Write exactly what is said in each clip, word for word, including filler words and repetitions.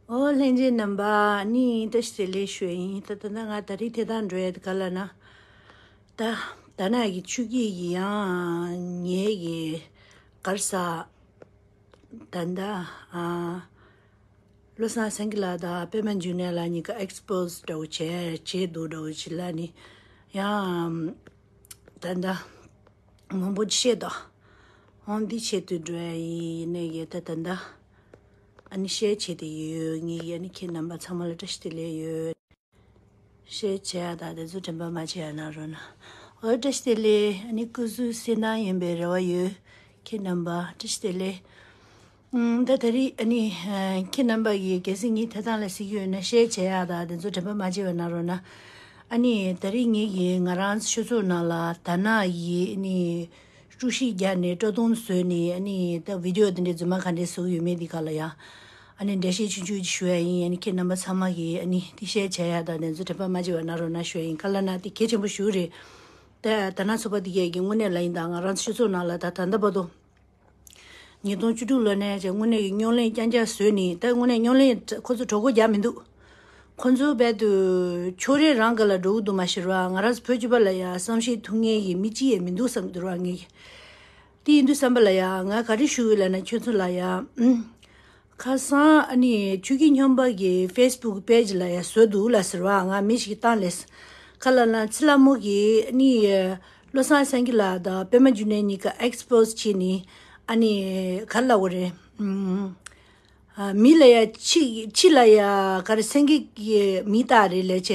ཨོ་ལྷན་རྒྱས་རྣམ་པ་ནི་བཀྲ་ཤིས་བདེ་ལེགས་ཞུ་ཡིན། ད་ད་ད་ང་ད་རིང་དེ་དང་འགྲོ་ཡ་དེ་ག་ལ་ན། ད་ད་ན་གི་ཆུ་སྐྱིད་ཀྱི་ཡང་ངེད་ཀྱི་གར་ས་ད་ད་ཨ་བློ་བཟང་སེང་གེ་ལགས་དང་པད་མ་འབྱུང་གནས་ལགས་གཉིས་ཀ་ཨེགས་པོ་སི་འདྲ་བོ་བྱས་བྱས་འདུག་འདྲ་བོ་བྱེད་ལ་ནི་ཡང་ད་ད་མང་པོ་བཤད་དོ། ཧོང་འདི་ཆེད་དུ་འགྲོ་ཡ་ཡིན་ནས་ཡོད་ད་ད་ད། ཨ་ནི་ཤེར་བྱེད་དེ་ཡོད། ངེད་ཀྱི་ཨ་ནི་ཁྱེད་རྣམ་པ་ཚང་མ་ལ་བཀྲ་ཤིས་བདེ་ལེགས་ཡོད། ཤེར་བྱེད་ཡ་དང་དེ་ཚོ་དྲན་པ་མ་བརྗེད་ཡ་གནང་རོགས་གནང་། འོ་བཀྲ་ཤིས་བདེ་ལེགས། ཨ་ནི་སྐུ་གཟུགས་གསལ་ཐང་ཡིན་པའི་རེ་བ་ཡོད། ཁྱེད་རྣམ་པ་བཀྲ་ཤིས་བདེ་ལེགས། ཨུམ། ད་ད་རེས་ཨ་ནི་ཁྱེད་རྣམ་པ་ཡིས་གལ་སྲིད་ངའི་ཐད་གཏོང་ལ་གཟིགས་ཡོད་ན་ཤེར་བྱེད་ཡ་དང་དེ་ཚོ་དྲན་པ་མ་བརྗེད་པ་གནང་རོགས་གནང་། ཨ་ནི་ད་རེས་ངེད་ཀྱིས་ང་རང་ཚོ་ཆོས་ཚོགས་ནང་ལ་ད་ན་ཡིས་ཨ་ནི། དཀྲུག་ཤིང་རྒྱག་ནས་སྤྲོ་སྟོན་བཟོས་ནས་ཨ་ནི་ད་བི་ཌི་ཡོ་དེ་འདྲའི་རྫུན་མ་ག་འདྲས་བཟོ་གི་ཡོད་མེད་འདི་ག་ལ་ཡ། ཨ་ནི་འགྲེལ་བཤད་ཆུང་ཆུང་ཅིག་ཞུ་ཡ་ཡིན། ཨ་ནི་ཁྱེད་རྣམ་པ་ཚང་མ་གིས་ཨ་ནི་དེ་ཤེར་བྱེད་ཡ་དང་དེ་ཚོ་དྲན་པ་མ་བརྗེད་པ་གནང་རོགས་གནང་ཞུ་ཡ་ཡིན། ག་ལ་ན་དེ་གལ་ཆེན་པོ་ཞིག་རེད། ད་ད་ན་ཚོགས་པ་འདི་གས་ཀྱི་དངོས་གནས་ལ་ཡིན་དང་ང་རང་ཚོ་སྤྱི་ཚོགས་ནང་ལ་ད་ད་ལྟ་བར་དུ། ཉིས་སྟོང་བཅུ་དྲུག་ལོ་ནས་ཀྱང་དངོས་གནས་ཀྱི་རྙོག་གླེང་རྐྱང་རྐྱང་བཟོས་ནས། ད་དངོས་གནས་རྙོག་གླེང་ཁོ་ཚོ་གྲོད་ཁོག་རྒྱག་མི་འདུག་ཁོ་ཚོ་རྦད་དུ་ཕྱོགས་རིས་རང་སྒང་ལ་འགྲོ་གི་འདུག་མ་གཞི་ར། ང་རང་ཚོ་བོད་སྤྱི་པ་ལ་ཡ་བསམ་ཤེས་ཐུབ་མཁན་གྱི་མི་གཅིག་ཡང་མི་འདུག་བསམ་གྱི་འདུག་ར། ངས་དེ་ཡིན་དུས་བསམ་པ་ལ་ཡ་ང་ག་རེ་ཞུ་ཡོད་ལབ་ན་ཁྱོད་ཚོ་ལ་ཡ། ཨུམ། ཁ་སང་ཨ་ནི་ཆོས་སྐྱིད་སྨྱོན་པ་གི་ཕེ་སི་བུག་པེ་ཇི་ལ་ཡ་བཟོས་འདུག་ལ་ཟེར་བ། ང་མི་ཞིག་བཏང་ལས། ག་ལ་ན་ཚེ་ལྷ་མོ་གིས་ཨ་ནི་བློ་བཟང་སེང་གེ་ལགས་དང་པད་མ་འབྱུང་གནས་གཉིས་ཀ་ཨེགས་པོ་སི་བྱས་ནས་ཨ་ནི་ག་ལ་བ་རེད། ཨུམ། ཨ། མི་ལ་ཡ་ཕྱི་ཕྱི་ལ་ཡ་ག་རེ་སེང་གེ་གི་མིང་བཏགས་རེད་ལབ་བྱས་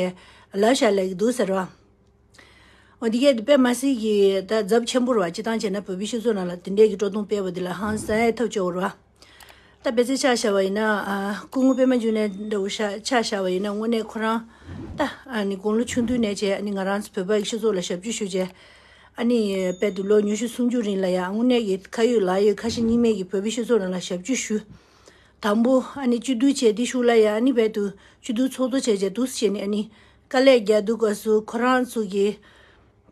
ལབ་བཞག་ལབ་ཀྱི་འདུག་ཟེར་བ། འོ་དེ་གས་དེ་དཔེ་མ་སྲིད་ཀྱི་ད་རྫབ་ཆེན་པོ་རེད་བ། སྤྱིར་བཏང་བྱས་ན་བོད་པའི་སྤྱི་ཚོགས་ནང་ལ་དེ་འདྲས་ཀྱི་སྤྲོ་སྟོན་སྤེལ་བ་འདི་ལ་ཧང་སང་ཐབས་སྐྱོ་བོ་རེད་བ། ད་དཔེ་ཆ་ཆ་བཞག་པ་ཡིན་ན། ཨ། སྐུ་ངོ་པད་མ་འབྱུང་གནས་འདྲ་བོ་ཆ་ཆ་བཞག་པ་ཡིན་ན་དངོས་གནས་ཁོ་རང་ད་ཨ་ནི་དགུང་ལོ་ཆུང་དུས་ནས་བྱས་ཨ་ནི་ང་རང་ཚོ་བོད་པ་ཡི་སྤྱི་ཚོགས་ལ་ཞབས་ཕྱི་ཞུས་བྱས། ཨ་ནི་དཔལ་དུ་ལོ་ཉི་ཤུ་སུམ་ཅུ་རིང་ལ་ཡ་དངོས་གནས་ཀྱི་ཁ་ཡོད་ལག་ཡོད་ཁ་ཞེ་གཉིས་མེད་ཀྱི་བོད་པའི་སྤྱི་ཚོགས་ནང་ལ་ཞབས་ཕྱི་ཞུས། དང་པོ་ཨ་ནི་སྤྱི་འཐུས་བྱས་དེ་གཞུག་ལ་ཡ་ཨ་ནི་དཔལ་དུ་སྤྱི་འཐུས་ཚོགས་གཙོ་བྱས་བྱས་འདུག་སེ་བྱས་ནས་ཨ་ནི་དཀའ་ལས་རྒྱག་འདུག་སྐབས་སུ་ཁོ་རང་ཚོ་གི་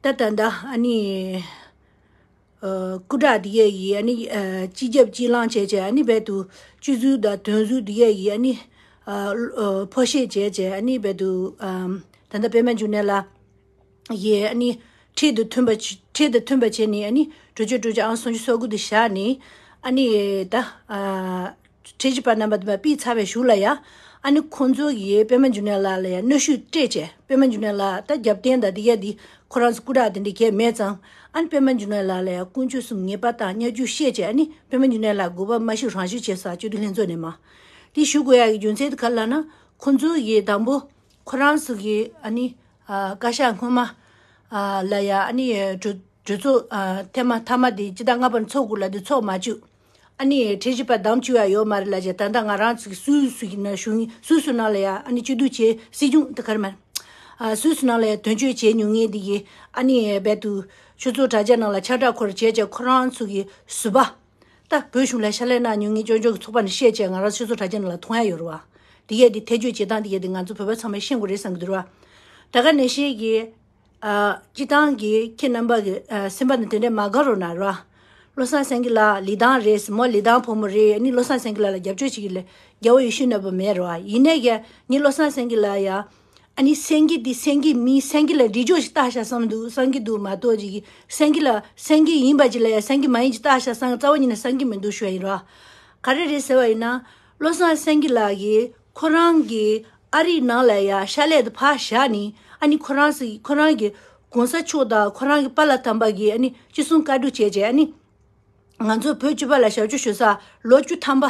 ད་ད་ད་ཨ་ནི། ཨ། སྐུ་དྲག་དེ་གས་ཀྱིས་ཨ་ནི། ཨ། སྤྱི་ཁྱབ་སྤྱི་བླངས་བྱས་བྱས་ཨ་ནི་དཔལ་དུ་སྤྱི་ཟུར་དང་དོན་ཟུར་དེ་གས་ཀྱིས་ཨ་ནི། ཨ། ཨ། ཕོ་ཤེད་བྱས་བྱས་ཨ་ནི་དཔལ་དུ། ཨ། ད་ལྟ་པད་མ་འབྱུང་གནས་ལགས་ཡིས་ཨ་ནི་འཁྲིས་དང་མཐུན་པ་འཁྲིས་དང་མཐུན་པ་བྱས་ནས་ཨ་ནི་གྲོས་ཆོད་གྲོས་ཆོད་ཨང་སུམ་ཅུ་སོ་དགུ་དེ་བཞག་ནས་ཨ་ནི་ད། ཨ། ཁྲིམས་ཞིབ་པ་རྣམ་པ་དེ་མ་ཕུད་ཚར་བའི་གཞུག་ལ་ཡ། ཨ་ནི་ཁོང་ཚོ་གིས་པད་མ་འབྱུང་གནས་ལགས་ལ་ཡ་གནོན་ཤུགས་སྤྲད་བྱས། པད་མ་འབྱུང་གནས་ལགས་ད་རྒྱབ་རྟེན་དང་དེ་གས་དེ་ཁོ་རང་ཚོ་སྐུ་དྲག་དེ་འདྲ་གས་མེད་ཙང་། ཨ་ནི་པད་མ་འབྱུང་གནས་ལགས་ལ་ཡ་དཀོན་མཆོག་གསུམ་ངེས་པར་དང་བརྙས་བཅོས་བཤད་བྱས། ཨ་ནི་པད་མ་འབྱུང་གནས་ལགས་དགོས་པ་མ་ཤེས་རང་ཤེས་བྱས་ས་སྤྱི་འཐུས་ལྷན་ཚོགས་ནས་མ་དེ་ཞུ་དགོས་ཡ་གི་རྒྱུ་མཚན་དེ་ག་ལ་ན། ཁོང་ཚོ་གིས་དང་པོ་ཁོ་རང་ཚོ་གིས་ཨ་ནི། ཨ། བཀའ་ཤག་སྔོན་མ། ཨ། ལ་ཡ་ཨ་ནི་གྲོས་གྲོས་ཚོགས། ཨ། ཐེངས་མ་མཐའ་མ་དེ་སྤྱི་ཟླ་ལྔ་པ་ནས་ཚོགས་དགོས་ལབ་དུས་ཚོགས་མ་བཅུག་ཨ་ནི་ཁྲིམས་ཞིབ་པ་བདམས་བཅུག་ཡ་ཡོད་མ་རེད་ལབ་བྱས། ད་ལྟ་ང་རང་ཚོ་གི་སུད་སི་ནང་བཞུགས་སུད་སི་ནང་ལ་ཡ་ཨ་ནི་སྤྱི་འཐུས་བྱས་སྲིད་སྐྱོང་དེ་ག་རེ་མ། ཨ། སུད་སི་ནང་ལ་ཡ་དོན་གཅོད་བྱས་མྱོང་མཁན་དེ་གིས་ཨ་ནི་རྦད་དུ་ཆོས་ཚོགས་དྲ་རྒྱ་ནང་ལ་ཁྱབ་བསྒྲགས་ཁོ་རང་བྱས་བྱས་ཁོ་རང་ཚོ་གི་ཟུར་པ། ད་བོད་གཞུང་ལ་ཕྱག་ལས་གནང་མྱོང་མཁན་སྐྱོན་བརྗོད་ཀྱི་ཚོགས་པ་ནས་བཤད་བྱས་ང་རང་ཆོས་ཚོགས་དྲ་རྒྱ་ནང་ལ་མཐོང་ཡ་ཡོད་རེད་བ། དེ་གས་དེ་ཐེ་བྱུས་བྱེད་སྟངས་དེ་གས་དེ་ང་ཚོ་བོད་པ་ཚང་མས་ཤེས་དགོས་རེད་བསམ་གྱི་འདུག་ར། ད་ག་ནང་བཞིན་གྱི། ཨ། སྤྱི་བཏང་གི་ཁྱེད་རྣམ་པ་གི། ཨ། སེམས་པ་ནང་དེ་འདྲས་མ་དགའ་རོགས་གནང་ར། བློ་བཟང་སེང་གེ་ལགས་ལི་ཐང་རེད། མོ་ལི་ཐང་ཕོ་མོ་རེད། ཨ་ནི་བློ་བཟང་སེང་གེ་ལགས་ལ་རྒྱབ་སྐྱོར་བྱེད་ཀྱི་ལས་རྒྱལ་བ་ཡིད་བཞིན་ནོར་བུ་མེད་ར་བ། ཡིན་ནའི་ཀྱང་ངས་བློ་བཟང་སེང་གེ་ལགས་ཡ། ཨ་ནི་སེང་གེ་འདི་སེང་གེ་མིན། སེང་གེ་ལ་འདྲི་ཆོག་ཞིག་བཏགས་ཤག་བསམ་འདུག་བསམ་གྱི་འདུག་མ་གཏོགས་ཅིག་གིས་སེང་གེ་ལ་སེང་གེ་ཡིན་པ་ཅིག་ལ་ཡ་སེང་གེ་མ་ཡིན་ཅིག་བཏགས་ཤག་བསམ། རྩ་བ་ཉིད་ནས་བསམ་གྱི་མི་འདུག་ཞུ་ཡ་ཡིན་ར། ག་རེ་རེད་ཟེར་བ་ཡིན་ན། བློ་བཟང་སེང་གེ་ལགས་ཀྱིས་ཁོ་རང་གི་ཨ་རིའི་ནང་ལ་ཡ་ཕྱག་ལས་དེ་ཕར་བཞག་ནས། ཨ་ནི་ཁོ་རང་སི་ཁོ་རང་གི་གོང་ས་མཆོག་དང་ཁོ་རང་གི་པཱ་ལགས་དམ་པ་གིས་ཨ་ནི་ཅི་གསུང་བཀའ་སྒྲུབ་བྱས་བྱས། ཨ་ནི་ང་ཚོ་བོད་སྤྱི་པ་ལ་ཞབས་ཕྱི་ཞུ་ས་ལོ་བཅུ་ཐམ་པ་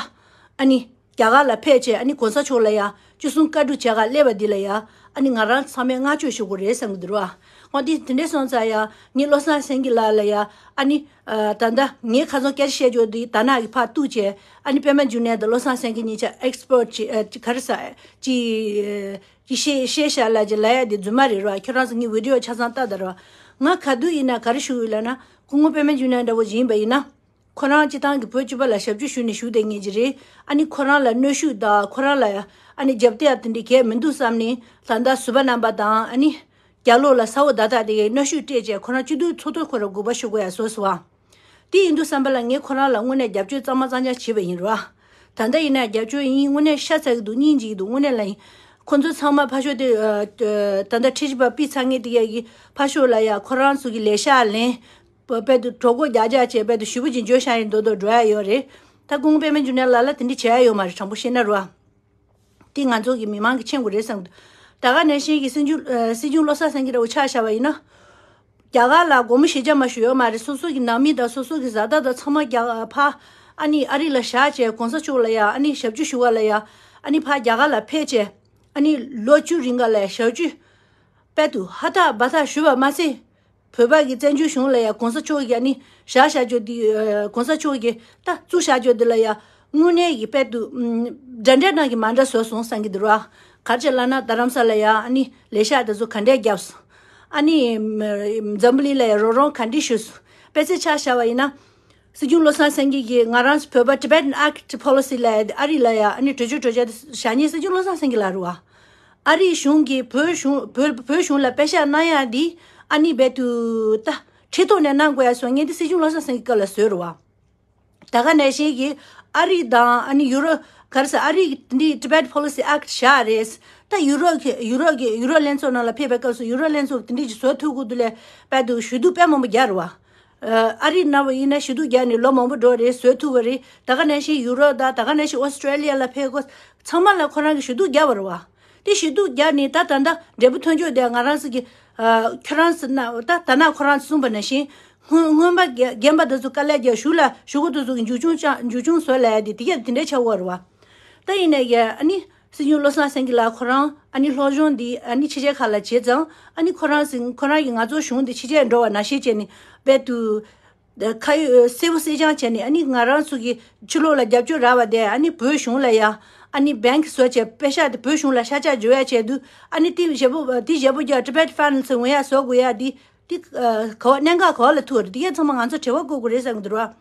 ཨ་ནི་རྒྱ་གར་ལ་ཕེབས་བྱས། ཨ་ནི་གོང་ས་མཆོག་ལ་ཡ་ཅི་གསུང་བཀའ་སྒྲུབ་བྱས་ག་སླེབས་པ་འདི་ལ་ཡ། ཨ་ནི་ང་རང་ཚང་མས་བསྔགས་བརྗོད་ཞུ་དགོས་རེད་བསམ་གྱི་འདུག་ར། འོ་དེ་དེ་འདྲས་སོང་ཙང་ཡ་ངས་བློ་བཟང་སེང་གེ་ལགས་ལ་ཡ་ཨ་ནི། ཨ། ད་ལྟ་ངས་ཁ་སང་སྐད་ཆ་བཤད་རྒྱུ་འདི་ད་ནག་གི་ཕར་གཏུགས་བྱས། ཨ་ནི་པད་མ་འབྱུང་གནས་དང་བློ་བཟང་སེང་གེ་གཉིས་ཆ་ཨེགས་པོ་སི་བྱེད། ཨ། ཅི་ག་རེ་ཟ། ཅི་ཅི་བཤད་བཤད་ཤག་ལབ་ཅིག་ལབ་ཡ་འདི་རྫུན་མ་རེད་ར། ཁྱོད་རང་ཚོ་ངའི་བི་ཌི་ཡོ་ཆ་ཚང་ལྟ་ད་ར། ང་ག་དུས་ཡིན་ན་ག་རེ་ཞུ་ཡོད་ལབ་ན། སྐུ་ངོ་པད་མ་འབྱུང་གནས་འདྲ་བོ་ཞིག་ཡིན་པ་ཡིན་ན། ཁོ་རང་སྤྱི་བཏང་གི་བོད་སྤྱི་པ་ལ་ཞབས་ཕྱི་ཞུས་ནས་བཞུགས་བསྡད་མཁན་ཅིག་རེད། ཨ་ནི་ཁོ་རང་ལ་གནོན་ཤུགས་དང་ཁོ་རང་ལ་ཨ་ནི་རྒྱབ་གཏད་དེ་འདྲ་གང་ཡང་མི་འདུག་བསམ་ནས། ད་ལྟ་ཟུར་པ་རྣམ་པ་དང་ཨ་ནི་རྒྱ་ལོགས་ལ་ས་འོག་བརྡ་རྟགས་དེ་གའི་གནོན་ཤུགས་སྤྲད་བྱས་ཁོ་རང་སྤྱི་འཐུས་ཚོགས་གཙོ་ཁོ་རང་དགོངས་པ་ཞུ་དགོས་ཡ་བཟོས་སོང་བ། དེ་ཡིན་དུས་བསམ་པ་ལ་ངས་ཁོ་རང་ལ་དངོས་གནས་རྒྱབ་སྐྱོར་གཙང་མ་གཙང་རྐྱང་བྱས་པ་ཡིན་ར། ད་ལྟ་ཡིན་ན་རྒྱབ་སྐྱོར་ཡིན། དངོས་གནས་ཤ་ཚ་གི་འདུག་སྙིང་རྗེ་གི་འདུག་དངོས་གནས་ལ་ཡིན། ཁོ་ཚོ་ཚང་མ་ཕར་ཕྱོགས་དེ་ཨ། ཨ། ད་ལྟ་ཁྲིམས་ཞིབ་པ་པི་ཚང་ངེ་དེ་ཡ་གི་ཕར་ཕྱོགས་ལ་ཡ་ཁོ་རང་ཚོ་གི་ལས་ཤག་ལེན། དཔེ་དུ་གྲོད་ཁོག་རྒྱག་རྒྱག་བྱས་དཔེ་དུ་ཞུ་བུ་ཅིག་འཇོ་ཤ་ཡིན་མདོག་མདོག་འགྲོ་ཡ་ཡོད་རེད། ད་སྐུ་ངོ་པད་མ་འབྱུང་གནས་ལགས་ལ་དེ་འདྲ་བྱས་ཡ་ཡོད་མ་རེད། དྲང་པོ་བཤད་ན་རོ། དེ་ང་ཚོ་གི་མི་མང་གི་མཁྱེན་དགོས་རེད་བསམ་གི་འདུག་ད་ག་ནང་བཞིན་གྱི་སྲིད་སྐྱོང་ཨ། སྲིད་སྐྱོང་བློ་བཟང་སེང་གེ་འདྲ་བོ་ཆ་བཞག་པ་ཡིན་ན། རྒྱ་གར་ལ་སྒོར་མོ་ཞེ་ཆ་མ་ཞུ་ཡོད་མ་རེད། སོ་སོ་གི་ནང་མི་དང་སོ་སོ་གི་བཟའ་ཟླ་དང་ཚང་མ་རྒྱ་ཕ་ཨ་ནི་ཨ་རི་ལ་བཞག་བྱས་གོང་ས་མཆོག་ལ་ཡ་ཨ་ནི་ཞབས་ཕྱི་ཞུ་བ་ལ་ཡ་ཨ་ནི་ཕ་རྒྱ་གར་ལ་ཕེབས་བྱས་ཨ་ནི་ལོ་བཅུ་རིང་ག་ལ་ཡ་ཞབས་ཕྱི་དཔེ་དུ་ཧ་ཐག་བ་ཐག་ཞུ་བ་མ་ཟད། བོད་པ་གི་བཙན་བྱོལ་གཞུང་ལ་ཡ་གོང་ས་མཆོག་གིས་ཨ་ནི་བཞག་བཞག་རྒྱུ་དེ་ཨ། གོང་ས་མཆོག་གིས་ད་བཙུགས་བཞག་རྒྱུ་དེ་ལ་ཡ་དངོས་གནས་ཀྱི་དཔེ་དུ་ཨམ། འདྲ་འདྲ་ནང་གི་མ་འདྲ་བཟོས་སོང་བསམ་གྱི་འདུག་ར། ག་རེ་བྱས་ལབ་ན་རྡ་རམ་ས་ལ་ཡ་ཨ་ནི་ལས་ཤག་དེ་ཚོ་ག་འདྲས་བརྒྱབ་སོང་། ཨ་ནི་ཨམ། འཛམ་བུ་གླིང་ལ་ཡ་རོགས་རམ་ག་འདྲས་ཞུས་སོང་། དཔེ་ཆ་ཆ་བཞག་པ་ཡིན་ན། སྲིད་སྐྱོང་བློ་བཟང་སེང་གེ་གིས་ང་རང་ཚོ་བོད་པ་Tibetan Act Policy ལབ་ཡ་དེ་ཨ་རི་ལ་ཡ་ཨ་ནི་གྲོས་ཆོད་གྲོས་འཆར་དེ་བཞག་མཁན་སྲིད་སྐྱོང་བློ་བཟང་སེང་གེ་ལགས་རེད་བ། ཨ་རིའི་གཞུང་གིས་བོད་གཞུང་བོད་བོད་གཞུང་ལ་པེ་ཤག་གནང་ཡ་འདི་ཨ་ནི་རྦད་དུ་ད་ཁྲིམས་ཐོག་ནས་གནང་དགོས་ཡ་བཟོ་མཁན་དེ་སྲིད་སྐྱོང་བློ་བཟང་སེང་གེ་སྐབས་ལ་བཟོས་རེད་བ། ད་ག་ནང་བཞིན་གྱི་ཨ་རི་དང་ཨ་ནི་ཡུ་རོབ་ག་རེ་ཟེར་ཨ་རི་གི་འདི་Tibet Policy Act བཞག་རེད། ད་ཡུ་རོབ་ཀྱི་ཡུ་རོབ་ཀྱི་ཡུ་རོབ་ལྷན་ཚོགས་ནང་ལ་ཕེབས་པའི་སྐབས་སུ་ཡུ་རོབ་ལྷན་ཚོགས་ཀྱི་དེ་འདྲ་ཅིག་བཟོ་ཐུབ་དགོས་འདུག་ལས་རྦད་དུ་ཞུ་གཏུག་དཔེ་མང་པོ་རྒྱག་རེད་བ། ཨ་རི་ནང་བ་ཡིན་ན་ཞུ་གཏུག་རྒྱག་ནས་ལོ་མང་པོ་འགྲོ་རེད། བཟོ་ཐུབ་པ་རེད། ད་ག་ནང་བཞིན་ཡུ་རོབ་དང་ད་ག་ནང་བཞིན་ཨོ་སི་ཀྲེ་ལི་ཡ་ལ་ཕེབས་སྐོར་ཚང་མ་ལ་ཁོ་རང་གིས་ཞུ་གཏུག་རྒྱག་པ་རེད་བ། དེ་ཞུ་གཏུག་རྒྱག་ནས་ད་ད་ལྟ་འབྲས་བུ་ཐོན་ཆོག་དེ་ང་རང་ཚོ་གི་ཨ། ཁྱོད་རང་ཚོ་ན་ད་ད་ན་ཁོ་རང་ཚོ་གསུངས་པ་ནང་བཞིན་སྔོན་སྔོན་མ་རྒན་རྒན་པ་དེ་ཚོ་དཀའ་ལས་རྒྱག་གཞུག་ལ་གཞུག་གུ་དེ་ཚོ་གི་མཇུག་སྐྱོང་ཅང་མཇུག་སྐྱོང་བཟོ་ལ་ཡ་དེ་དེ་ག་དེ་འདྲའི་ཆགས་ཡོད་རེད་བ། ད་ཡིན་ནའི་ཡ་ཨ་ནི་སྲིད་སྐྱོང་བློ་བཟང་སེང་གེ་ལགས་ཁོ་རང་ཨ་ནི་སློབ་སྦྱོང་འདི་ཨ་ནི་ཕྱི་རྒྱལ་ཁག་ལ་བྱས་ཙང་ཨ་ནི་ཁོ་རང་སྲིད་ཁོ་རང་གིས་ང་ཚོ་གཞུང་འདི་ཕྱི་རྒྱལ་འགྲོ་བ་ནང་བཞིན་བྱས་ནས་རྦད་དུ་ཁ་ཡོད་གསལ་པོ་གསལ་རྐྱང་བྱས་ནས་ཨ་ནི་ང་རང་ཚོ་གི་ཕྱི་ལོགས་ལ་རྒྱབ་སྐྱོར་རག་པ་དེ་ཨ་ནི་བོད་གཞུང་ལ་ཡ་ཨ་ནི་བེང་ཀི་བཟོ་བྱས་པེ་ཤག་དེ་བོད་གཞུང་ལ་ཤ་ཆག་འཇོག་ཡ་བྱས་དུས་ཨ་ནི་དེ་ཞེ་པོ་དེ་ཞེ་པོ་རྒྱག་Tibet Finance འོང་ཡ་བཟོ་དགོས་ཡ་དེ་དེ་ག་བ་གནད་འགག་ག་བ་ལ་ཐུག་རེད། དེ་ག་ཚང་མ་ང་ཚོ་དྲི་བ་བཀོད་དགོས་རེད་བསམ་གི་འདུག་ར།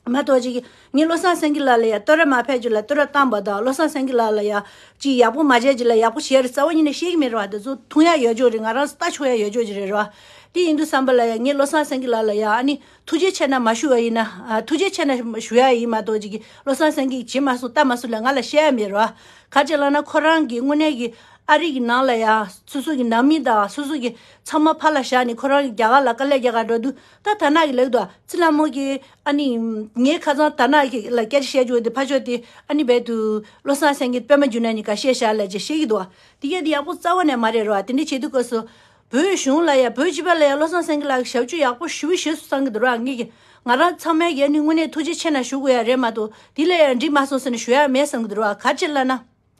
མ་གཏོགས་ཅིག་ངས་བློ་བཟང་སེང་གེ་ལགས་ལ་ཡ་བསྟོད་ར་མ་ཕེབས་རྒྱུ་ལ་བསྟོད་ར་བཏང་པ་དང་བློ་བཟང་སེང་གེ་ལགས་ལ་ཡ་ཅིག་ཡག་པོ་མ་བྱས་རྒྱུ་ལ་ཡག་པོ་བྱས་རེད་རྩ་བ་ཉིད་ནས་བཤད་ཀྱི་མེད་རེད་བ། དེ་ཚོ་མཐོང་ཡ་ཡོད་ཅོག་རེད། ང་རང་ཚོ་ལྟ་ཆོག་ཡ་ཡོད་ཅོག་ཅིག་རེད་རེད་བ། དེ་ཡིན་དུས་བསམ་པ་ལ་ཡ་ངས་བློ་བཟང་སེང་གེ་ལགས་ལ་ཡ་ཨ་ནི་ཐུགས་རྗེ་ཆེ་ན་མ་ཞུ་བ་ཡིན་ན་ཨ་ཐུགས་རྗེ་ཆེ་ན་ཞུ་ཡ་ཡིན་མ་གཏོགས་ཅིག་བློ་བཟང་སེང་གེ་བྱེད་མ་སོང་ལྟ་མ་སོང་ལ་ང་ལ་བཤད་ཡ་མེད་རེད་བ། ག་རེ་ལབ་ན་ཁོ་རང་གི་དངོས་གནས་ཀྱི་ཨ་རི་གི་ནང་ལ་ཡ་སོ་སོ་གི་ནང་མི་དང་སོ་སོ་གི་ཚང་མ་ཕར་ལ་བཞག་ནས་ཁོ་རང་གི་རྒྱ་གར་ལ་དཀའ་ལས་རྒྱག་ག་འགྲོ་དུས་ད་ཐ་ན་གི་ལེགས་འདུག་ཨ་ཙི་ལ་མོ་གི་ཨ་ནི་ངའི་ཁ་སང་ད་ནག་གི་ལ་སྐད་ཆ་བཤད་རྒྱུ་དེ་ཕ་ཆོས་དེ་ཨ་ནི་རྦད་དུ་བློ་བཟང་སེང་གེ་པད་མ་འབྱུང་གནས་གཉིས་ཀ་བཤད་བཞག་ལ་ཅེས་བཤད་ཀྱི་འདུག་དེ་གས་དེ་ཡག་པོ་རྩ་བ་ནས་མ་རེད་རོ། དེ་འདྲ་བྱེད་དུས་སྐབས་སུ་བོད་གཞུང་ལ་ཡ་བོད་སྤྱི་པ་ལ་ཡ་བློ་བཟང་སེང་གེ་ལགས་ཞབས་ཕྱི་ཡག་པོ་ཞུ་ཞུས་སུ་བསམ་གྱི་འདུག་ར། ངེད་ཀྱི་ང་རང་ཚང་མས་ཡ་ནི་དངོས་གནས་ཐུགས་རྗེ་ཆེ་ན་ཞུ་དགོས་ཡ་རེད་མ་གཏོགས་དེ་ལ་ཡ་འགྲིག་མ་སོང་ཟེར་ནས་ཞུ་ཡ་མེད་བསམ་གྱི་འདུག་ར། ག་རེ་བྱས་ལབ་ན་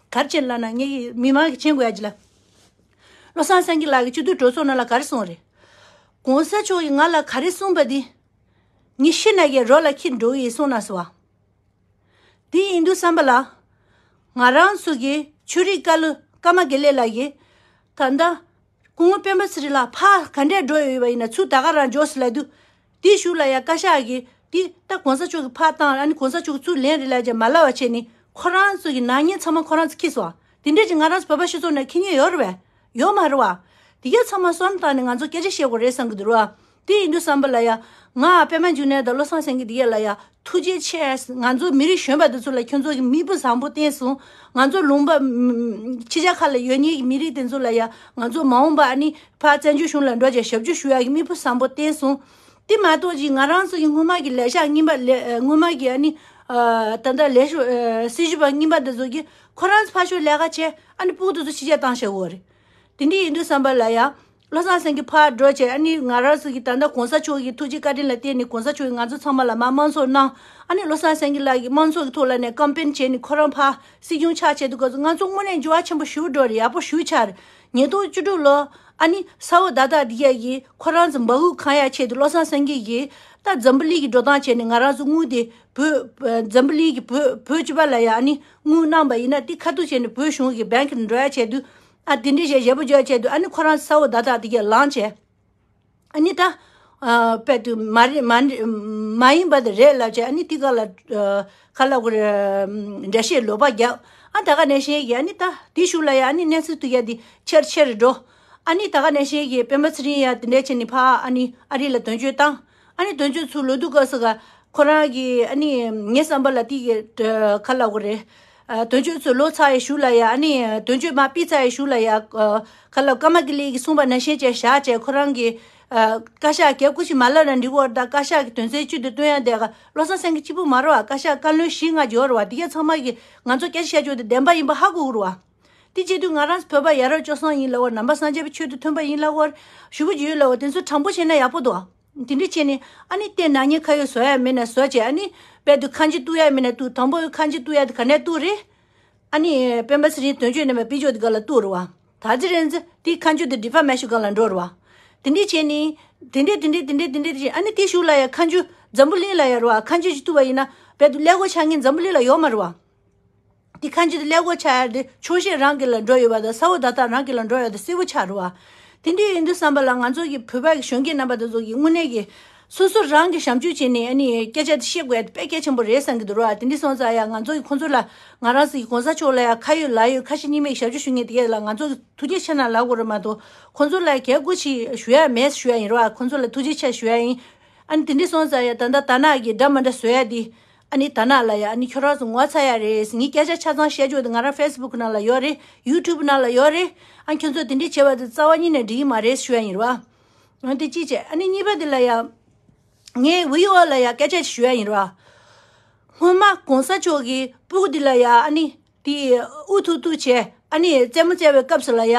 ག་རེ་བྱས་ལབ་ན་ངེད་ཀྱི་མི་མང་གི་མཁྱེན་དགོས་ཡ་ཅིག་ལ། བློ་བཟང་སེང་གེ་ལགས་ཀྱིས་སྤྱི་འཐུས་གྲོས་ཚོགས་ནང་ལ་ག་རེ་གསུངས་རེད། གོང་ས་མཆོག་གིས་ང་ལ་ག་རེ་གསུངས་པ་འདི། ངས་ཤི་ན་ཡང་རོ་ལ་འཁྱེར་འགྲོ་གི་ཡིན་གསུངས་གནང་སོང་བ། དེ་ཡིན་དུས་བསམ་པ་ལ། ང་རང་ཚོ་གི་ཆོས་རིག་བཀའ་བློན་ཀརྨ་དགེ་ལེགས་ལགས་ཀྱིས་ད་ལྟ་སྐུ་ངོ་སྤེན་པ་ཚེ་རིང་ལགས་ཕར་ག་འདྲས་འགྲོ་ཡོད་པ་ཡིན་ན་ཚུར་ད་ག་རང་འགྲོ་ཟེར་ལབ་དུས། དེའི་གཞུག་ལ་ཡ་བཀའ་ཤག་གིས་དེ་ད་གོང་ས་མཆོག་གིས་ཕར་བཏང་ཨ་ནི་གོང་ས་མཆོག་གིས་ཚུར་ལེན་རེད་ལབ་ཀྱང་མ་ལབ་པ་བྱས་ནས་ཁོ་རང་ཚོ་གི་ནག་ཉེས་ཚང་མ་ཁོ་རང་ཚོ་འཁྱེར་སོང་། དེ་འདྲས་ཀྱི་ང་རང་ཚོ་བོད་པ་སྤྱི་ཚོགས་ནང་འཁྱེར་མཁན་ཡོད་རེད་པས། ཡོད་མ་རེད་བ། དེ་གས་ཚང་མ་སོན་བཏང་ནས་ང་ཚོ་སྐད་ཆ་བཤད་དགོས་རེད་བསམ་གྱི་འདུག་ར། དེ་ཡིན་དུས་བསམ་པ་ལ་ཡ། ང་པད་མ་འབྱུང་གནས་དང་བློ་བཟང་སེང་གེ་དེ་གས་ལ་ཡ་ཐུགས་རྗེ་ཆེ། ང་ཚོ་མི་རིགས་གཞོན་པ་དེ་ཚོ་ལ་ཁྱོད་ཚོ་གི་མིག་དཔེ་བཟང་པོ་བསྟན་སོང་། ང་ཚོ་ལུང་པ་ཕྱི་རྒྱལ་ཁག་ལ་ཡོད་མཁན་གྱི་མི་རིགས་དེ་ཚོ་ལ་ཡ་ང་ཚོ་མ་འོངས་པ་ཨ་ནི་ཕར་བཙན་བྱོལ་གཞུང་ལ་འགྲོ་བྱས་ཞབས་ཕྱི་ཞུ་ཡ་གི་མིག་དཔེ་བཟང་པོ་བསྟན་སོང་། དེ་མ་གཏོགས་ཅིག་ང་རང་ཚོ་གི་སྔོན་མ་གི་ལས་ཤག་རྙིང་པ་ལས་སྔོན་མ་གི་ཨ་ནི་ད་ལྟ་ལས་ཤོག་སྲིད་ཞུ་བ་རྙིང་པ་དེ་ཚོ་གི་ཁོ་རང་ཚོ་ཕར་ཕྱོགས་ལས་ཀ་བྱས་ཨ་ནི་སྤུ་གུ་དེ་ཚོ་ཕྱི་རྒྱལ་བཏང་བཞག་ཡོད་རེད། དེ་འདྲ་ཡིན་དུས་བསམ་པ་ལ་ཡ། བློ་བཟང་སེང་གེ་ཕར་འགྲོ་བྱས་ཨ་ནི་ང་རང་ཚོ་གི་ད་ལྟ་གོང་ས་མཆོག་གི་ཐུགས་རྗེ་བཀའ་དྲིན་ལ་བརྟེན་ནས་གོང་ས་མཆོག་གིས་ང་ཚོ་ཚང་མ་ལ་མར་དམངས་གཙོ་གནང་། ཨ་ནི་བློ་བཟང་སེང་གེ་ལགས་ཀྱིས་དམངས་གཙོ་གི་ཐོག་ལ་ནས་ཀམ་པེན་བྱས་ནས་ཁོ་རང་ཕར་སྲིད་སྐྱོང་ཆགས་བྱས་དུས་སྐབས་སུ་ང་ཚོ་དངོས་གནས་འགྱུར་བ་ཆེན་པོ་ཞེ་པོ་འགྲོ་རེད། ཡག་པོ་ཞེ་པོ་ཆགས་རེད། ཉིས་སྟོང་བཅུ་དྲུག་ལོ་ཨ་ནི་ས་འོག་བརྡ་རྟགས་འདི་གས་ཀྱིས་ཁོ་རང་ཚོ་འབག་འུག་གང་ཡག་ཆེད་དུ་བློ་བཟང་སེང་གེ་གིས་ད་འཛམ་བུ་གླིང་གི་འགྲོ་སྟངས་བྱས་ནས་ང་རང་ཚོ་དངུལ་དེ་བོད་འཛམ་བུ་གླིང་གི་བོད་བོད་སྤྱི་པ་ལ་ཡ་ཨ་ནི་དངུལ་གནང་པ་ཡིན་ན་དེ་ཁ་ཐུག་བྱས་ནས་བོད་གཞུང་གི་བེང་གི་འགྲོ་ཡ་ཆེད་དུ། ཨ་དེ་འདྲའི་ཞེ་ཞེ་པོ་བརྗོད་བྱས་དུས་ཨ་ནི་ཁོ་རང་ས་འོག་བརྡ་རྟགས་དེ་གས་ལངས་བྱས། ཨ་ནི་ད། ཨ་དཔེ་དུ་མ་རེད་མ་རེད་མ་ཡིན་པ་དེ་རེད་ལབ་བྱས་ཨ་ནི་དེ་ག་ལ་ཨ་ག་ལ་གོ་རེ་འགྲེལ་བཤད་ལོག་པ་རྒྱབ། ཨ་ད་ག་ནང་བཞིན་གྱི་ཨ་ནི་ད་དེ་ཤུགས་ལ་ཡ་ཨ་ནི་གནས་ཚུལ་དུ་ཡ་དེ་ཆེར་ཆེར་འགྲོ། ཨ་ནི་ད་ག་ནང་བཞིན་གྱི་སྤེན་པ་ཚེ་རིང་ཡ་དེ་འདྲས་བྱས་ནས་ཕ་ཨ་ནི་ཨ་རི་ལ་དོན་གཅོད་བཏང་། ཨ་ནི་དོན་གཅོད་ཚུར་ལོག་དུས་སྐབས་སུ་ག་ཁོ་རང་གི་ཨ་ནི་ངའི་བསམ་པ་ལ་དེ་གི་ག་ལབ་དགོས་རེད། ཨ། དོན་གཅོད་ཚོ་ལོག་ཚར་བའི་གཞུག་ལ་ཡ། ཨ་ནི་དོན་གཅོད་མར་ཕུད་ཚར་བའི་གཞུག་ལ་ཡ། ཨ། ག་ལབ། ཀརྨ་གི་ལི་གིས་གསུངས་པ་ནང་བཞིན་བྱས་བཞག་བྱས། ཁོ་རང་གི་ཨ། བཀའ་ཤག་གི་སྐུ་མཁྱེན་མ་ལབ་ན་འགྲིག་གི་རེད། ད་བཀའ་ཤག་གི་དོན་ཚན་བཅུ་དེ་བཏོན་ཡ་དེ་བློ་བཟང་སེང་གེ་གཅིག་པུ་མ་རེད་བ། བཀའ་ཤག་བཀའ་བློན་བཞི་ལྔ་ཡོད་རེད་བ། དེ་གས་ཚང་མ་གིས་ང་ཚོ་སྐད་ཆ་བཤད་རྒྱུ་དེ་བདེན་པ་ཡིན་པ་ཧ་གོ་གི་རེད་བ། དེ་བྱེད་དུས་ང་རང་བོད་པ་ཡ་རབས་སྤྱོད་བཟང་ཡིན་ལབ་དགོས། ནང་པ་སངས་རྒྱས་པའི་ཆོས་དང་མཐུན་པ་ཡིན་ལབ་དགོས། ཞུ་བ་ཅིག་ཡོད་ལབ་དགོས། དེ་ཚོ་དྲང་པོ་བྱས་ན་ཡག་པོ་འདུག། དེ་འདྲ་བྱས་ནས་ཨ་ནི་ལྟས་ན་ནག་ཉེས་ཁ་ཡོག་བཟོ་ཡ་མེད་ན་བཟོ་བྱས། ཨ་ནི་དཔལ་དུ་ཁ་མཆུ་གཏུག་ཡ་མེད་ན་གཏུག། དང་པོ་ཁ་མཆུ་གཏུག་ཡ་དེ་ག་ནས་གཏུག་རེད། ཨ་ནི་སྤེན་པ་ཚེ་རིང་དོན་གཅོད་རྣམ་པའི་དཔེ་ཆ་དེ་སྒང་ལ་གཏུག་རེད་བ། ད་ཚེ་རིང་ཚེ་དེ་ཁ་མཆུ་དེ་ཌི་ཕེ་མེ་ཤན་སྒང་ལ་འགྲོ་རེད་བ། དེ་འདྲ་བྱས་ནས་དེ་འདྲ་དེ་འདྲ་དེ་འདྲ་དེ་འདྲ་བྱས། ཨ་ནི་དེ་གཞུག་ལ་ཡ་ཁ་མཆུ་འཛམ་བུ་གླིང་ལ་ཡ་རེད་བ། ཁ་མཆུ་ཅིག་གཏུག་པ་ཡིན་ན་དཔལ་དུ་ཀླད་ཀོར་ཆགས་མཁན་འཛམ་བུ་གླིང་ལ་ཡོད་མ་རེད་བ། དེ་ཁ་མཆུ་དེ་ཀླད་ཀོར་ཆགས་ཡ་དེ་ཆོག་ཤེས་རང་གི་ལ་འགྲོ་ཡོད་པ་དང་། ས་འོག་བརྡ་རྟགས་རང་གི་ལ་འགྲོ་ཡོད་དེ་གསལ་པོ་ཆགས་རེད་བ། དེ་འདྲ་ཡིན་དུས་བསམ་པ་ལ་ང་ཚོ་གི་བོད་པ་གི་གཞོན་སྐྱེས་རྣམ་པ་དེ་ཚོ་གི་དངོས་གནས་ཀྱི་སོ་སོ་རང་གི་ཞབས་ཞུ་བྱས་ནས་ཨ་ནི་སྐད་ཆ་དེ་བཤད་དགོས་ཡ་དེ་དཔེ་གལ་ཆེན་པོ་རེད་བསམ་གྱི་འདུག་ར། དེ་འདྲ་སོང་ཙང་ཡ་ང་ཚོ་གི་ཁོང་ཚོ་ལ་ང་རང་ཚོ་གི་གོང་ས་མཆོག་ལ་ཡ་ཁ་ཡོད་ལག་ཡོད་ཁ་ཞེ་གཉིས་མེད་ཞབས་ཞུ་ཞུ་མཁན་དེ་གས་ལ་ང་ཚོ་གི་ཐུགས་རྗེ་ཆེ་གནང་ལབ་དགོས་རེད་མ་གཏོགས། ཁོང་ཚོ་ལ་གལ་དགོས་ཆེ་ཞུ་ཡ་མེད་ཞུ་ཡ་ཡིན་ར། ཁོང་ཚོ་ལ་ཐུགས་རྗེ་ཆེ་ཞུ་ཡ་ཡིན། ཨ་ནི་དེ་འདྲ་སོང་ཙང་ཡ་ད་ལྟ་དར་ནག་གི་འདྲ་མི་འདྲ་བཟོ་ཡ་དེ། ཨ་ནི་དར་ནག་ལ་ཡ་ཨ་ནི་ཁྱོད་རང་ཚོ་ངོ་ཚ་ཡ་རེད། ངས་སྐད་ཆ་ཆ་ཚང་བཤད་རྒྱུ་དེ་ང་རང་ཕེ་སི་བུག་ནང་ལ་ཡོད་རེད། ཡུ་ཊུབ་ནང་ལ་ཡོད་རེད། ཨ་ཁྱོད་ཚོ་དེ་འདྲ་བྱས་པ་དེ་རྩ་བ་ཉིད་ནས་འགྲིག་གི་མ་རེད་ཞུ་ཡ་ཡིན་ར། འོན་ཏེ་ཅི་བྱེད། ཨ་ནི་གཉིས་པ་དེ་ལ་ཡ། ངས་ཝི་ཨོ་ལ་ཡ་སྐད་ཆ་ཞིག་ཞུ་ཡ་ཡིན་ར། སྔོན་མ་གོང་ས་མཆོག་གི་སྤུ་གུ་དེ་ལ་ཡ་ཨ་ནི་དེ་ཨུ་ཐུག་ཐུག་བྱས། ཨ་ནི་རྩེད་མོ་རྩེ་བའི་སྐབས་སུ་ལ་ཡ་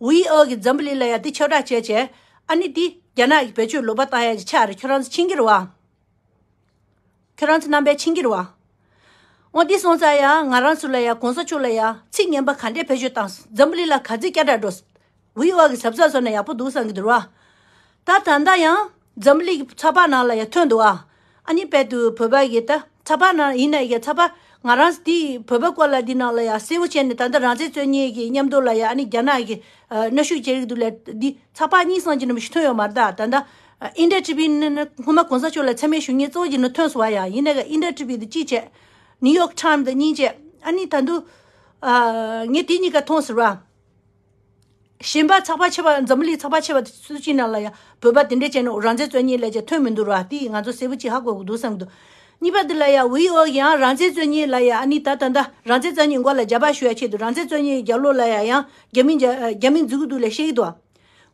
ཝི་ཨོ་གི་འཛམ་བུ་གླིང་ལ་ཡ་དེ་ཁྱབ་བསྒྲགས་བྱས་བྱས། ཨ་ནི་དེ་རྒྱ་ནག་གི་བེད་སྤྱོད་ལོག་པ་བཏང་ཡ་ཅིག་ཆགས་རེད། ཁྱོད་རང་ཚོ་མཁྱེན་གྱི་རེད་བ། ཁྱོད་རང་ཚོ་རྣམ་པས་མཁྱེན་གྱི་རེད་བ། འོ་དེ་སོང་ཙང་ཡ་ང་རང་ཚོ་ལ་ཡ་གོང་ས་མཆོག་ལ་ཡ་ཚིག་ངན་པ་ག་འདྲས་བེད་སྤྱོད་བཏང་། འཛམ་བུ་གླིང་ལ་ག་ཚོད་སྐད་གྲགས་འགྲོ། ཝི་ཨོ་གི་གཟབ་གཟབ་བཟོ་ན་ཡག་པོ་འདུག་བསམ་གྱི་འདུག་ར། ད་ད་ལྟ་ཡང་འཛམ་བུ་གླིང་གི་ཚགས་པར་ནང་ལ་ཡ་ཐོན་འདུག་ཨ། ཨ་ནི་དཔལ་དུ་བོད་པ་གི་ད་ཚགས་པར་ནང་ཡིན་ན་ཡ། ཚགས་པར་ང་རང་འདི་བོད་པ་སྐོར་ལ་འདི་ནང་ལ་ཡ་གསལ་པོ་བྱས་ནས། ད་ལྟ་རང་བཙན་རྩོད་མཁན་གྱི་མཉམ་དུ་ལ་ཡ་ཨ་ནི་རྒྱ་ནག་གི་ཨ་གནོན་ཤུགས་བྱེད་ཀྱི་འདུག་ལ། འདི་ཚགས་པར་གཉིས་གསུམ་གྱི་ནང་ཞིག་ཐོན་ཡོད་མ་རེད་ད། ད་ལྟ་ཨ་ཨིན་ཌི་ཡ་ཊི་ཝི་ནི་ནི་སྔོན་མ་གོང་ས་མཆོག་ལ་མཚན་སྨད་ཞུ་མཁན་གཙོ་བོ་གྱི་ནང་ཐོན་སོང་བ་ཡ། ཡིན་ན་ག་ཨིན་ཌི་ཡ་ཊི་ཝི་དེ་གཅིག་བྱས། ནིའུ་ཡོག་ཊའིམ་དེ་གཉིས་བྱས། ཨ་ནི་ད་དུང་ཨ་ངས་དེ་གཉིས་ཀ་མཐོང་ཟེར་བ། གཞན་པ་ཚགས་པར་ཆེ་བ། འཛམ་བུ་གླིང་ཚགས་པར་ཆེ་བ་སུ་གཅིག་ནང་ལ་ཡང་བོད་པ་དེ་འདྲས་བྱས་ནས་རང་བཙན་རྩོད་མཁན་ལབ་བྱས་ཐོན་མི་འདུག་ར། དེ་ང་ཚོ་གསལ་པོ་ཅིག་ཧ་གོ་དགོས་འདུག་བསམ་གྱི་འདུག། གཉིས་པ་འདི་ལ་ཡང་ཝི་ཨོ་ཡང་རང་བཙན་རྩོད་མཁན་ལ་ཡང་ཨ་ནི་ད་ད་ད་རང་བཙན་རྩོད་མཁན་མགོ་ལ་རྒྱབ་པ་ཞུ་ཡ་ཆེད་དུ། རང་བཙན་རྩོད་མཁན་རྒྱབ་ལོགས་ལ་ཡང་ཡང་རྒྱ་མི་རྒྱ་རྒྱ་མི་འཛུལ་གྱི་འདུག་ལབ་བཤད་ཀྱི་འདུག།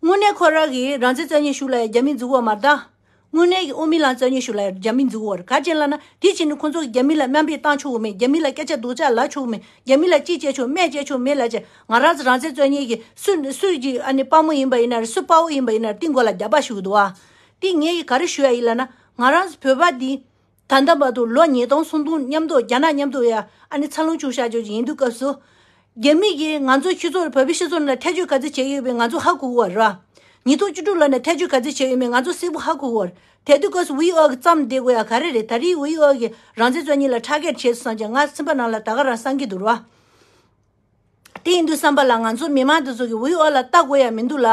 དངོས་གནས་ཁོ་རང་གིས་རང་བཙན་རྩོད་མཁན་ཞུགས་ལ་ཡང་རྒྱ་མི་འཛུལ་གྱི་ཡོད་མ་རེད་ད། དངོས་གནས་ཀྱི་དབུ་མའི་ལམ་རྩོད་མཁན་ཞིག་ལ་རྒྱ་མི་འཛུལ་བར་ག་ཅན་ལ་ན། དེ་བྱས་ནས་ཁོང་ཚོ་གིས་རྒྱ་མི་ལ་དམའ་འབེབས་བཏང་ཆོག་གི་མེད། རྒྱ་མི་ལ་སྐད་ཆ་སྡུག་ཅག་ལབ་ཆོག་གི་མེད། རྒྱ་མི་ལ་ཅི་བྱས་ཆོག་སྨད་བྱས་ཆོག་མེད་ལབ་བྱས། ང་རང་ཚོ་རང་བཙན་རྩོད་མཁན་གྱི་སུ་སུ་གྱི་ཨ་ནི་དཔའ་མོ་ཡིན་པ་ཡིན་ན་རེད། སུ་དཔའ་བོ་ཡིན་པ་ཡིན་ན་རེད། དེ་མགོ་ལ་རྒྱབ་པ་ཞུ་གི་འདུག་ཨ། དེ་ངས་ག་རེ་ཞུ་ཡ་ཡིན་ལབ་ན། ང་རང་ཚོ་བོད་པ་འདི་ད་ལྟ་བར་དུ་ལོ་ཉིས་སྟོང་སུམ་སྟོང་མཉམ་དུ་རྒྱ་ནག་མཉམ་དུ་ཡ་ཨ་ནི་འཚར་ལོངས་བྱུང་བཞག་ཆོག་ཡིན་དུས་སྐབས་སུ། རྒྱ་མི་གིས་ང་ཚོ་སྤྱི་ཚོགས་བོད་པའི་སྤྱི་ཚོགས་ནང་ལ་ཐེ་བྱུས་ག་ཚོད་བྱས་ཡོད་པའི་ང་ཚོ་ཧ་གོ་གི་ཡོད་རེད། ཉིས་སྟོང་བཅུ་དྲུག་ལོ་ནས་ཐེ་བྱུས་ག་ཚོད་བྱས་ཡོད་མེད་ང་ཚོ་གསལ་པོ་ཧ་གོ་གི་ཡོད་རེད། དེ་དུས་སྐབས་སུ་ཝི་ཨོ་གིས་བརྩམས་བསྡད་དགོས་ཡ་ག་རེ་རེད། ད་རེས་ཝི་ཨོ་གིས་རང་བཙན་རྩོད་མཁན་ལ་ཊར་གེཊ་བྱས་སོང་ཙང་ང་སེམས་པ་ནང་ལ་ད་ག་རང་བསམ་གྱི་འདུག་ར། དེ་ཡིན་དུས་བསམ་པ་ལ་ང་ཚོ་མི་མང་དེ་ཚོ་གིས་ཝི་ཨོ་ལ་ལྟ་དགོས་ཡ་མི་འདུག་ལ།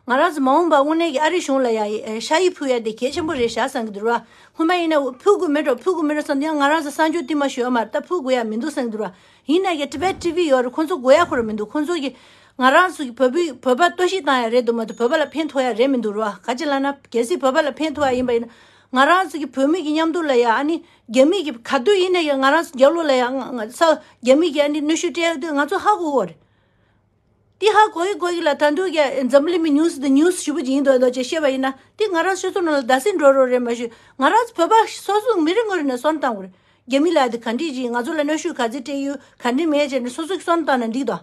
ང་རང་ཚོ་མ་འོངས་པ་དངོས་གནས་ཀྱི་ཨ་རི་གཞུང་ལ་ཡ་ཨེ་ཤ་ཡིག་ཕུལ་ཡ་དེ་གལ་ཆེན་པོ་རེད་ཤག་བསམ་གྱི་འདུག་ར། སྔོན་མ་ཡིན་ན་ཕུལ་དགོས་མེད་འགྲོ་ཕུལ་དགོས་མེད་འགྲོ་བསམ་ཡང་ང་རང་ཚོ་གསར་འགྱུར་དེ་མ་ཞུ་ཡ་མ་རེད། ད་ཕུལ་དགོས་ཡ་མི་འདུག་བསམ་གྱི་འདུག་ར། ཡིན་ན་ཡང་ཊི་བེཊ་ཊི་ཝི་ཡོད་རེད། ཁོང་ཚོ་དགོས་ཡ་ཁོ་རང་མི་འདུག། ཁོང་ཚོ་གིས་ང་རང་ཚོ་གི་བོད་པའི་བོད་པ་ལྟོགས་ཤི་བཏང་ཡ་རེད་འདུག་མ་གཏོགས་བོད་པ་ལ་ཕན་ཐོགས་ཡ་རེད་མི་འདུག་ར། ག་ཅི་ལབ་ན་གལ་སྲིད་བོད་པ་ལ་ཕན་ཐོགས་ཡ་ཡིན་པ་ཡིན་ན་ང་རང་ཚོ་གི་བོད་མི་གི་མཉམ་དུ་ལ་ཡ་ཨ་ནི་རྒྱ་མི་གི་ག་དུས་ཡིན་ན་ཡང་ང་རང་ཚོ་རྒྱབ་ལོགས་ལ་ཡ་ང་ང་ས་རྒྱ་མི་གི་ཨ་ནི་གནོན་ཤུགས་སྤྲད་ཡ་དུས་ང་ཚོ་ཧ་གོ་གི་ཡོད་རེད། དེ་ཧ་གོ་གི་གོ་གི་ལ། ད་དུང་ཀྱང་འཛམ་གླིང་མི་ཉུང་སུ་དང་ཉུང་སུ་ཞེ་པོ་ཅིག་ཡིན་མདོག་མདོག་ཅིག་བཤད་པ་ཡིན་ན་དེ་ང་རང་སོ་སོ་ནང་ལ་སྡང་སེམས་འགྲོ་རོགས་རེད་མ་གཞི། ང་རང་ཚོ་བོད་པ་སོ་སོ་མི་རེ་ངོ་རེ་ནས་བསམ་བློ་བཏང་དགོས་རེད། རྒྱ་མི་ལ་དེ་ག་འདྲས་ཅིག་ང་ཚོ་ལ་གནོན་ཤུགས་ག་ཚོད་སྤྲད་ཡོད་ག་འདྲས་མེད་བྱས་ནས་སོ་སོ་གིས་བསམ་བློ་བཏང་ན་འགྲིག་དོ།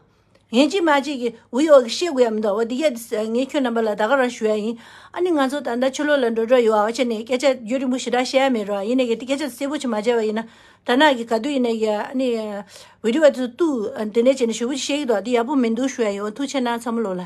ཡིན་གཅིག་མིན་གཅིག་གི་ཝི་ཨོ་གིས་བཤད་དགོས་ཡ་མི་འདུག་བ། དེ་གས་ངས་ཁྱོད་རྣམ་པ་ལ་ད་ག་རང་ཞུ་ཡ་ཡིན། ཨ་ནི་ང་ཚོ་ད་ལྟ་ཕྱི་ལོགས་ལ་འགྲོ་འགྲོ་ཡོད་བ་བྱས་ནས་སྐད་ཆ་རྒྱུན་རིང་པོ་ཞེ་དྲག་བཤད་ཡ་མེད་རོགས། ཡིན་ནའི་གི་དེ་སྐད་ཆ་གསལ་པོ་ཅིག་མ་བྱས་པ་ཡིན་ན། ད་ནང་གི་ག་དུས་ཡིན་ནའི་གི་ཨ་ནི་ཝི་ཌི་ཡོ་དེ་ཚོ་བཏུག་དེ་འདྲས་བྱས་ནས་ཞེ་པོ་ཅིག་བཤད་ཀྱི་འདུག། དེ་ཡག་པོ་མི་འདུག་ཞུ་ཡ་ཡིན། འོ་ཐུགས་རྗེ་གནང་ཚང་མ་ལོག་ལ།